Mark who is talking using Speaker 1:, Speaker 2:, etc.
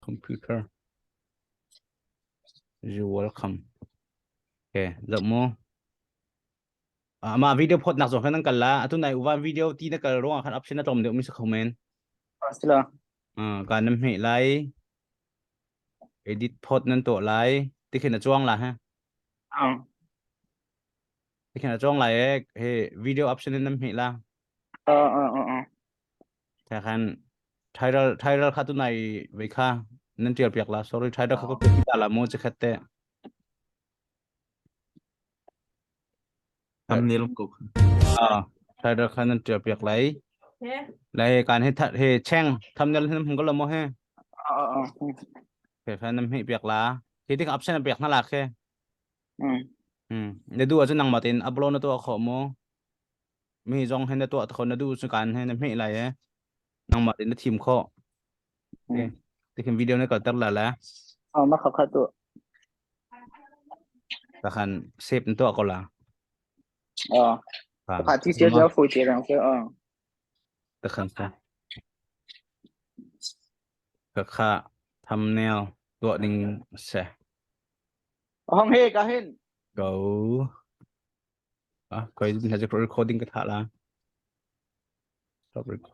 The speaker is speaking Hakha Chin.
Speaker 1: Computer. You welcome. Okay, zoh mu. Amah video phot nak zong khan nan kal la. Atu nai uvan video ti na kal ruangah khan option na tlawm deuh mi si kho men.
Speaker 2: Sila.
Speaker 1: Ka nam hme lai. Edit phot nan tuah lai. Ti khin na chuang la ha. Ti khin na chuang lai e he video option in nam hme la. Ta khan title title kha tu nai ve kha nan tial piak la. Sorry title kha ko copy ta la mu che khat te.
Speaker 3: Thumbnail ko kha.
Speaker 1: Ah, title kha nan tial piak lai. Lai kan he that he cheng thumbnail hin hung ko lo mo he. Ke kha nam hi piak la. Khi tik option piak na la khe. Hmm. Na du ahcun nangmah tein upload na tuah khawh mu. Mi zong he na tuah khawh na duh cu kan he na hmeh lai e. Nangmah tein na thim khawh. Okay. Tikhin video na kalter la la.
Speaker 2: Oh, ma kha kha tu.
Speaker 1: Takhan save na tuah ko la.
Speaker 2: Oh. Kha ti sia sia foi te rang se oh.
Speaker 1: Takhan sa. Ka kha thumbnail tuah ding se.
Speaker 2: Hong he ka hin.
Speaker 1: Go. Ah, koi na recording ka tha la. Stop recording.